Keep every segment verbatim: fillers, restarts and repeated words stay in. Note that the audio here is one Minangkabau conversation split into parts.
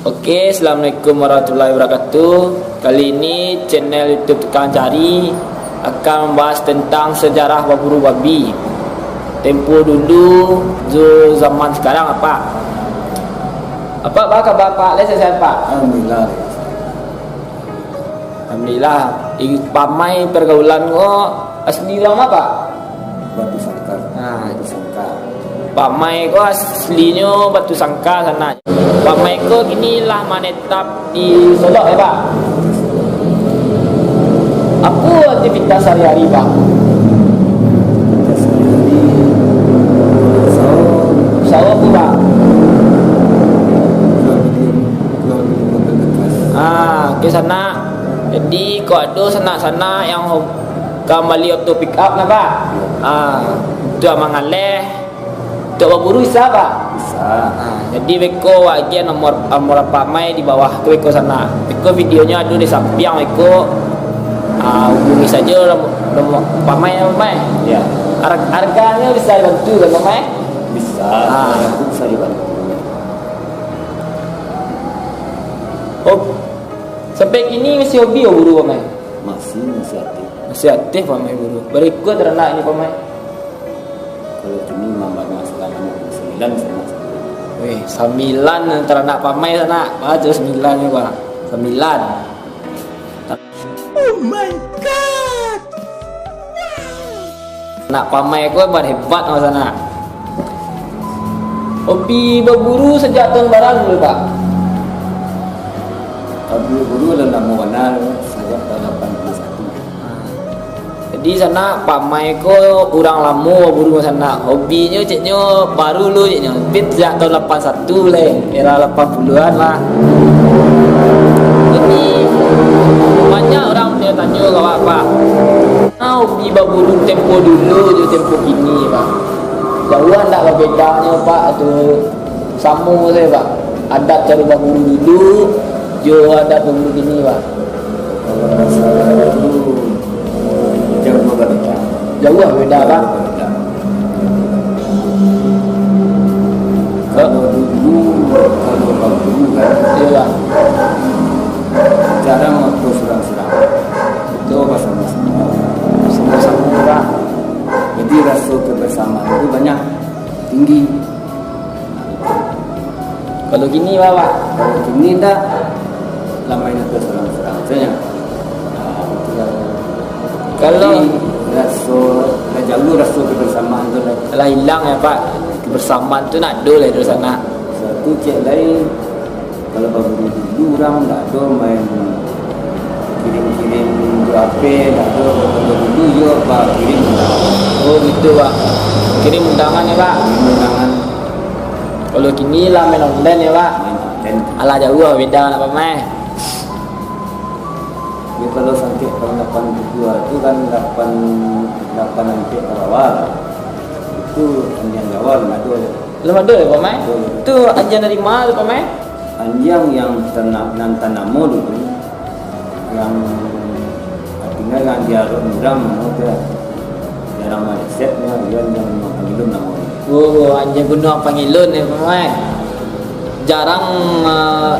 Oke, assalamualaikum warahmatullahi wabarakatuh. Kali ini channel YouTube Tukang Cari akan membahas tentang sejarah baburu babi. Tempo dulu jo zaman sekarang, Apak. Apak, baa kaba, Pak? Lai sehat, Pak? Alhamdulillah. Alhamdulillah. I-, pamai pergaulan ko asli urang ma, Pak? Batu Sangka. Nah. Batu Sangka. Pamai ko aslinyo Batu Sangka sanak. Pamai ko kini lah manetap di Solok, yo, Pak? Apo aktivitas sahari-hari, Pak? Aktivitas sahari-hari, usaho. Usaho apo, Pak? Jual beli, jual beli mobil bekas. Ah, oke, sanak. Jadi, kok ado sanak-sanak yang hob-, ka mambali oto pick up nah, Pak? Ah, untuak mangaleh, untuak baburu bisa, Pak? Bisa. Ah, jadi beko wak agiah nomor, nomor pamai di bawah tu beko sanak. Beko videonyo ado di sampiang beko. Ah, hubungi sajo nomor, nomor pamai, pamai. Ya. Har-, harganyo bisa dibantu kan, pamai? Bisa. Ah. Harga pun bisa dibantu. Oh, sampai kini masih hobi baburu, pamai? Masih, masih aktif. Masih aktif pamai buru. Bara ekua taranak inyo, pamai? Kalau kini mah banyak sanak, sambilan sanak. Weh, sambilan taranak pamai sanak. Baa tu sambilan ko, Pak? Sambilan. Oh my God! Nak pamai ko hebat-hebat mah sanak. Hobi baburu sajak tahun bara dulu, Pak? Hobi baburu lah lamo bana, sajak tahun lapan puluah satu. Jadi sanak, pamai ko urang lamo baburu sanak. Hobinyo ceknyo baru lo ceknyo. Tapi sajak tahun lapan satu lai, era lapan puluahan lah. Jadi, banyak urang tanyo-tanyo ka awak, Pak. Nah, hobi baburu tempo dulu jo tempo kini, Pak. Jauah ndak babedanyo, Pak, tu. Samo sajo, Pak. Adat caro baburu dulu, jo adat baburu kini, Pak. Kalau masalah itu, jauah babeda. Jauah babeda, Pak. Jauah babeda. Kalau dulu, kalau baburu kan, iyo, Pak. Jarang waktu surang-surang. Itu basamo-samo. Basamo-samo, Pak. Jadi, raso kebersamaan itu banyak, tinggi. Kalau kini, Pak? Kalau kini ndak, lah main tu surang-surang sajo. Kalau jadi, raso, lah jauah raso kebersamaan tu lah. Lah hilang ya, Pak? Kebersamaan tu ndak ado lai di sanak. Satu cek lain, kalau baburu dulu urang ndak ado main kirim-kirim jo H P, ndak ado. Kalau dulu yo, Pak, kirim undangan. Oh, gitu, Pak. Kirim undangan ya, Pak? Kirim undangan. Kalau kini lah main online ya, Pak? Main online. Alah jauah beda nak pamai. Ya, kalau sampai tahun lapan tujuh tu kan, lapan, lapan sampai ke bawah. Itu anjiang Jawa belum ado. Belum ado ya, pamai? Belum. Tu anjiang dari ma tu, pamai? Anjiang yang tana-, nan tanamo dulu, yang artinya yang diarok urang mano tu, jarang maleset, ya, dia yang pangilun namo dia. Oh, anjiang gunuang pangilun ya, pamai? Jarang, eh,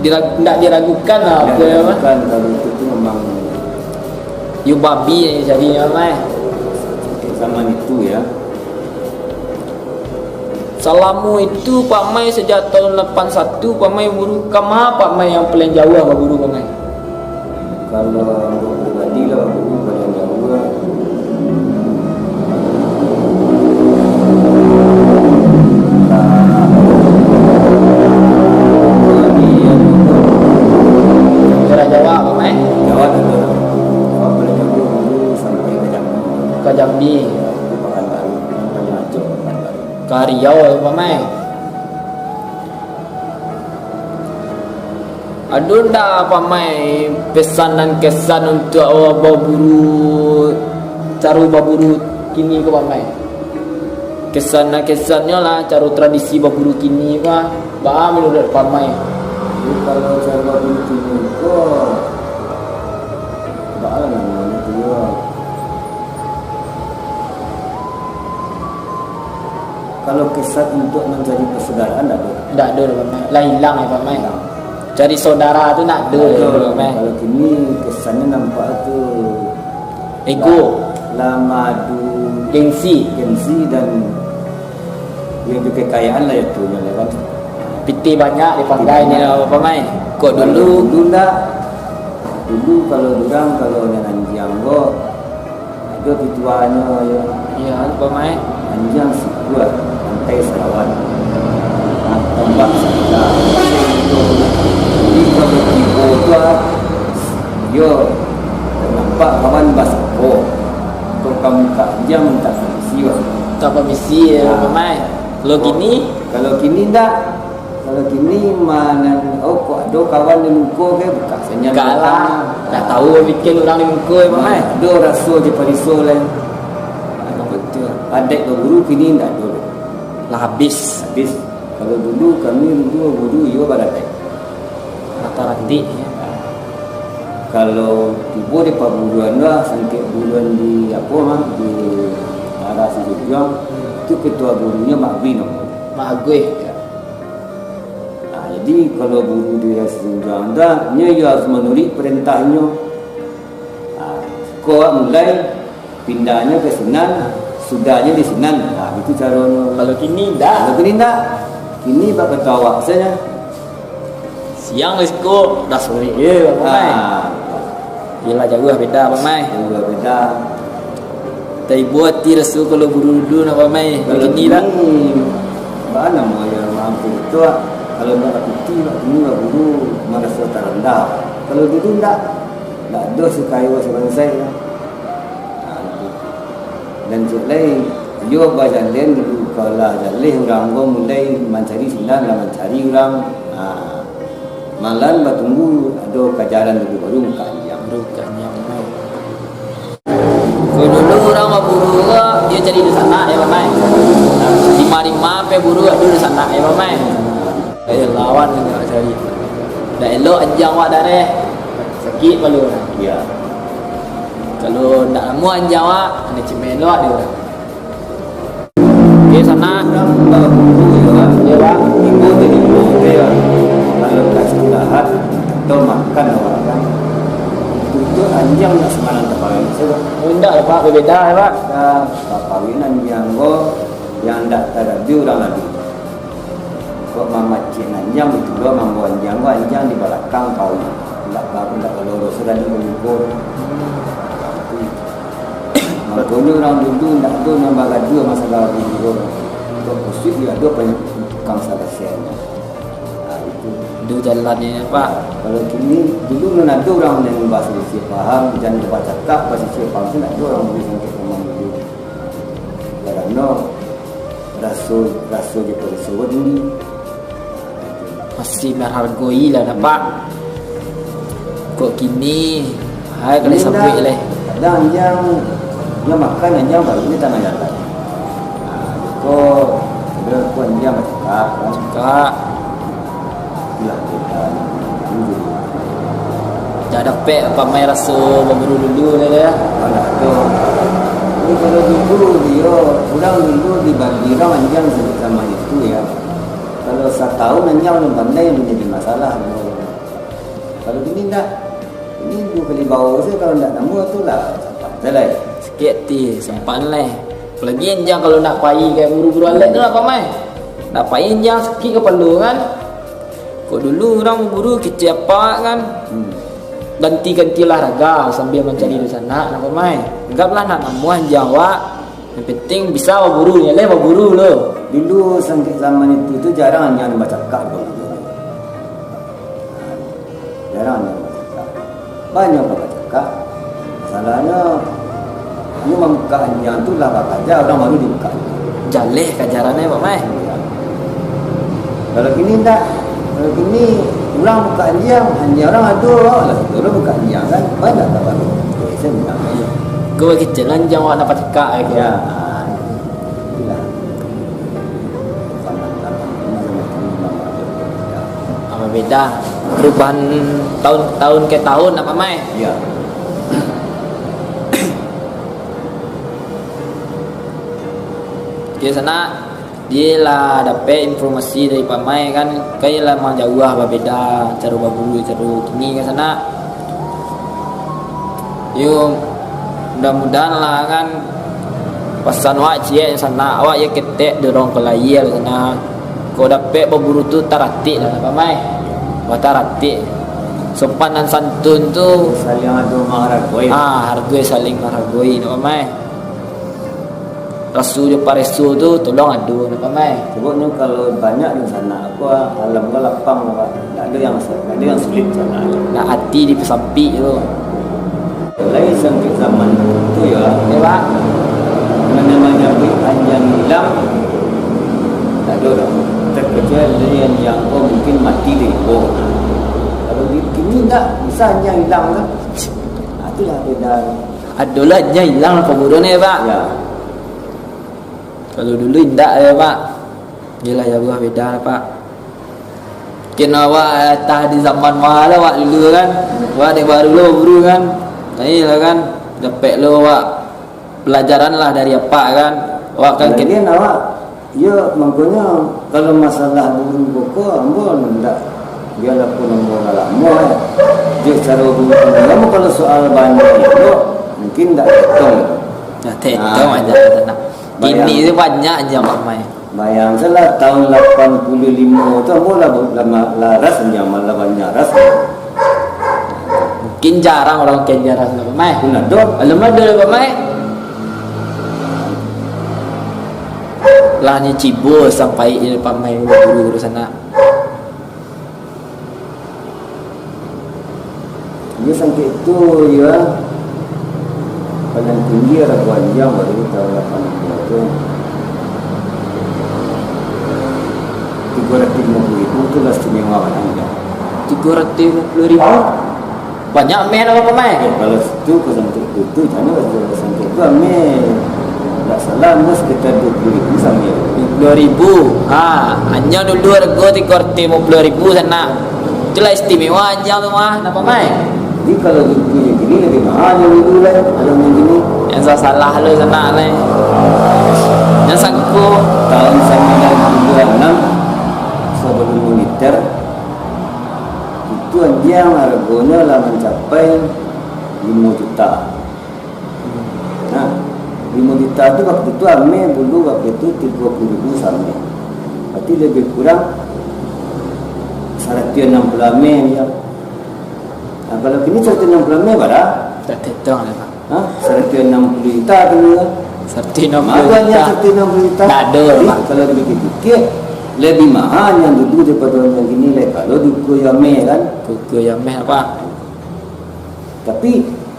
dirag-, ndak diragukan lah, apa ya, Pak? Diragukan, kalau itu tu memang yo babi yang dicari, ya, pamai? Zaman itu, ya. Salamo itu, pamai, sajak tahun lapan satu, pamai buru kama, pamai, yang paling jauah baburu, pamai? Kalau ambo pribadi lah, baburu paling jauah lah. Daerah Jawa, pamai? Jawa tu lah. Jawa paling jauah dulu sampai ka Jambi. Ka Jambi. Itu Pakanbaru, yang paling ancuik Pakanbaru. Ka Riau, pamai? Ado ndak, pamai, pesan nan kesan untuak awak baburu, caro baburu kini ko, pamai? Kesan nan kesannyo lah, caro tradisi baburu kini ko, baa menurut pamai? Jadi, kalau caro baburu kini ko, baa lah namonyo tu yo. Kalau kesan untuak mancari persaudaraan, ndak ado. Ndak ado doh, pamai. Lah hilang ya, pamai. Hilang. Cari saudara tu nak ado, Ado, Pak Mai. Kalau kini kesannyo nampak tu Ego. lah, lah madu Gengsi. gengsi dan yo jo kekayaan lah yo tu nyo lah kan. Pitih banyak di panggai ni lah, Pak Mai. Kok Kalau dulu dulu ndak. Dulu kalau urang, kalau nan anjiang ko, ado pituahnyo yo. Iyo, Pak Mai. Anjiang sikuat, pantai sarawan. Ah, tombak sabila. Jadi kalau tibo tu ah, yo, nampak kawan basako. Kok kamu ka anjiang mintak pamisi, Pak. Mintak pamisi, yo, Ah. Pak Mai. Kalau Kok kini? Kalau kini ndak. Kalau kini mah nan, oh, kok ado kawan di muko ke, buka senyum Enggak lah. datang. Dah tahu bikin urang di muko, Pak Mai. Ado raso jo pariso lai. Betul. Adaik baburu kini ndak ado. Lah habis. Habis. Kalau dulu kami dulu baburu iyo baradaik. Rata-ratik, ya. Kalau tibo di paburuan lah, sangkek buruan di apo mah, di arah Sijujuang, tu ketua burunyo Mak Agui namo. Mak Agui. Ya. Nah, jadi kalau buru di Sijujuang tu, nyo iyo harus manuruik parantahnyo. Nah, ko mulai pindahnyo ka sinan, sudahnyo di sinan. Nah, itu caronyo. Kalau kini ndak. Kalau kini ndak. Kini bak kato awak sajo. Siang di siko dah sore, eh, Pak Mai. Ah. Yelah, jauah beda, Pak Mai. Jauah beda. Taibo ati raso kalau buru dulu nak, Pak Mai. Kalau Kini kini, dah. Baa namo yang mampu tu, ah. Kalau nak piti, nak kini baburu maraso tarandah. Kalau dulu ndak, ndak ado sakayo sabansai lah. Ha, itu. Dan cek lai, iyo bajalan dulu, kalau lah jaleh urang ko mulai mancari sinan, lah mancari urang. Ha, malam batunggu ado kajaran dulu, baru mukak anjiang. Baru mukak anjiang, Pak Mai. Kalau dulu urang baburu ko, iyo cari dunsanak, yo, Pak Mai. Rima-rima pai buru, ado dunsanak, yo, Pak Mai. Eh, lawan nan nak cari. Ndak elok anjiang awak dareh. Sakik kepalo. Iya. Kalau ndak namuah anjiang awak, kena cimeh elok ado urang. Oke, sanak. Urang baburu, yo, kan? Iyo, Pak. Tibo tu tibo, yo, kan? Kalau ka istirahat atau makan awak, kan? Itu anjiang ndak samalam taparik, yo, kan? Oh, indak lah, Pak. Babeda, yo, Pak. Nah, taparik anjiang ko yang ndak tarabi urang ado. Kok mamacik anjiang, batua lo mambawa anjiang ko, anjiang di balakang kau. Indak ba-, indak balurus tadi ka muko. Makonyo urang dulu indak ado nan bagaduah masalah bini ko. Kok kusik yo ado tukang salasianyo. Nah, itu. Ado jalannyo, Pak. Kalau kini, dulu nan ado urang nan basilisiah paham, jan bacakak, basilisiah paham tu indak ado urang buliah sampai ka mano dulu. Karano raso, raso jo pariso ko tinggi. Masih menghargoi lah, Pak. Kok kini, hai, kalau Ini sampai dah, lah. Dah anjiang, dia makan anjiang baru ni tangah jalan. Nah, ko, dia ko anjiang bacakak, kan? Cakak. Iyolah, beda. Indak dapek Pak Mai raso baburu dulu, yo, yo. Alah, tu. Jadi, kalau dulu, yo, urang dulu dibali urang anjiang zaman itu, yo. Kalau satahun anjiang alun pandai, alun jadi masalah, yo. Kalau kini ndak. Kini duo kali bao sajo, kalau ndak namuah tu lah, sampai lai. Sakik ati, sampai lai. Apolai anjiang kalau ndak pai ka buru-buru alek tu lah, Pak Mai. Ndak pai anjiang sakik kapalo, kan. Kok dulu urang baburu kecek apak kan. Hmm. Ganti-ganti olahraga sambia mancari dunsanak, nak, Pak Mai. Anggaplah ndak namuah anjiang awak. Yang penting bisa baburu, nyo lai baburu lo. Dulu sangkek zaman itu tu jarang anjiang bacakak baburu. Jarang anjiang bacakak. Banyak urang bacakak. Masalahnyo, anu, mamukak anjiang tu lah bakaja, urang baru dibukak. Jaleh kajarannyo, Pak Mai. Iyo. Kalau kini ndak. Kalau kini, urang bukak anjiang, anjiang urang ado, lah, urang bukak anjiang kan, banyak tak baru. Biasa bilang aja. Kau bagi jalan anjiang awak nak pacakak, eh, kau. Ya, ah, itulah. Zaman-zaman ini, zaman ini memang ada perbedaan. Apa beda? Perubahan tahun, tahun ke tahun, apa, Mai? Iya. Oke, sanak. Dia lah dapek informasi dari Pak Mai kan, kan lah memang jauah babeda caro baburu caro kini kan sanak. Yo, mudah-mudahan lah kan, pasan awak ciek sanak, awak yo ketek dorong ka layie sanak. Kok dapek baburu tu taratik lah Pak Mai. Wah taratik. Sopan dan santun tu. Saling ado mangharagoi. Ah, hargoi saling mangharagoi nak Pak Mai. Raso jo pareso tu tolong ado nak Pak Mai. Sababnyo kalau banyak dunsanak ko, alam ko lapang, Pak. Ndak ado yang, ndak ado yang sulit sanak. Nak ati dipasampik tu. Lai sampai zaman tu yo. Yo, Pak. Nan namonyo anjiang ilang, ndak ado doh. Terkecuali anjiang ko mungkin mati di limbo. Kalau di kini ndak bisa anjiang ilang kan. Ah, itulah beda. Adolah, nyo ilang lah paburuan, yo, Pak. Ya. Kalau dulu indak, yo, Pak. Iyolah, yo, buah beda lah, Pak. Mungkin awak, eh, tah di zaman ma lah, awak dulu kan. Awak dek baru lo buru kan. Nah, iyolah kan. Dapek lo awak pelajaran lah dari apak kan. Awak kan. Lagian awak Iyo, mangkonyo, kalau masalah buru boko, ambo ndak, bialah pun ambo lah lamo, eh. Dek caro buru ambo, kalau soal banyak itu, mungkin ndak etong. Ndak etong aja, nah. Kini tu banyak aja, Pak Mai. Bayang salah, tahun lapan puluh limo tu, ambo lah, lah, lah ras nyaman, lah banyak ras. Mungkin jarang urang kian jarang tu, Pak Mai. Pun ado. Alun ado, Pak Mai. Lah ni cibo sampai je Pak Mai guru-guru sanak. Iyo sangkek tu, iyo. Paling tinggi harago anjiang baru di tahun lapan puluh tu. Tigo ratus limo puluh ribu tu lah istimewa kan anjiang. Tigo ratus limo puluh ribu? Banyak meh lah, Pak Mai. Eh, kalau situ kosong tujuh, jangan kosong tujuh, ameh. Ndak salah, ameh sekitar dua puluh ribu sampai. Dua puluh ribu. Ha, anjiang dulu harago tigo ratus limo puluh ribu sanak. Itulah istimewa anjiang tu mah, napa Mai? Jadi kalau duduak yang gini lebih mahal yang dulu lah, kalau yang gini. Yang salah lo sanak lah. Yang sangko. Tahun sembilan puluh enam, sebelum militer, itu anjiang haragonyo lah mancapai limo juta. Nah, limo juta tu waktu tu ameh dulu waktu tu tigo puluh ribu sameh. Berarti lebih kurang saratuih anam puluh ameh dia. Nah, kalau kini saratuih anam puluh ameh bara? Tak terhitung lah, Pak. Hah? Saratuih anam puluh juta tu lah. Saratuih anam puluh juta. Maka hanya saratuih anam puluh juta. Tak ada, Pak. Kalau dipikir-pikir, lebih mahal yang dulu daripada yang kini lah. Kalau diukur yang ameh kan. Ukur yang ameh apa? Tapi,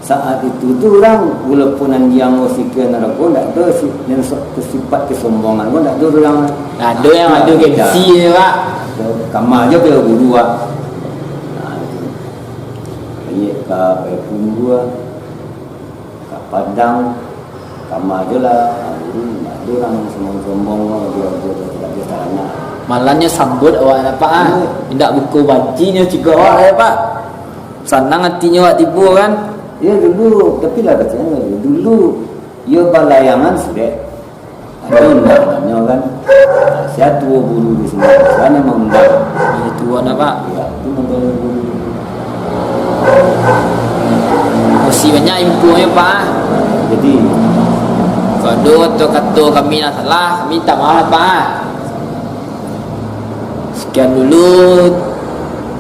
saat itu tu urang, walaupun anjiang ko sikian harago, ndak ado si-, yang so-, sifat kesombongan ko ndak ado urang. Ndak ado yang ado gengsi je, Pak. Kama aja kaya guru, Pak. Nah, itu. Baiak ka Payakumbuah, ka Padang, kama aja lah. Nah, guru, ndak ado urang sombong-sombong ko, dia, dia, dia, dia, dia, dia, dia. Malah nyo sambut awak, Pak, ah. Iya. Indak buko banci nyo cigo awak, ya, Pak. Sanang atinyo awak tibo kan? Iyo, dulu, tapi lah kasihan dulu. Iyo balayangan sudah. Ado undangannyo kan. Sia tuo guru di sini, sia nan maundang. Iyo, tuo nah, Pak. Iyo, itu namanya guru. Masih banyak infonyo, Pak. Jadi, kalau ado kato-kato kami nan salah, kami minta maaf, Pak. Sekian dulu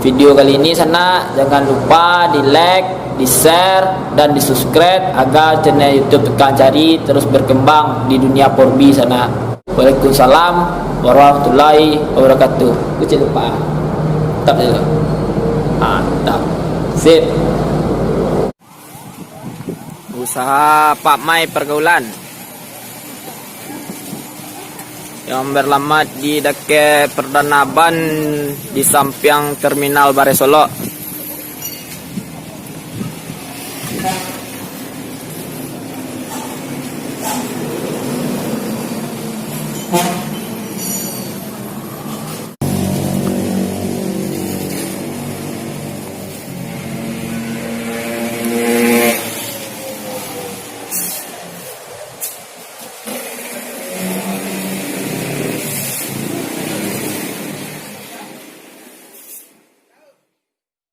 video kali ini, sanak. Jangan lupa di-like, di-share, dan di-subscribe agar channel YouTube Tukang Cari terus berkembang di dunia four B, sanak. Waalaikumsalam warahmatullahi wabarakatuh. Kecil lupa. Tetap dulu. Mantap. Sip. Usaha Pak Mai Pergaulan yang beralamat di dakek Perdana Aban, di sampiang Terminal Bareh Solok.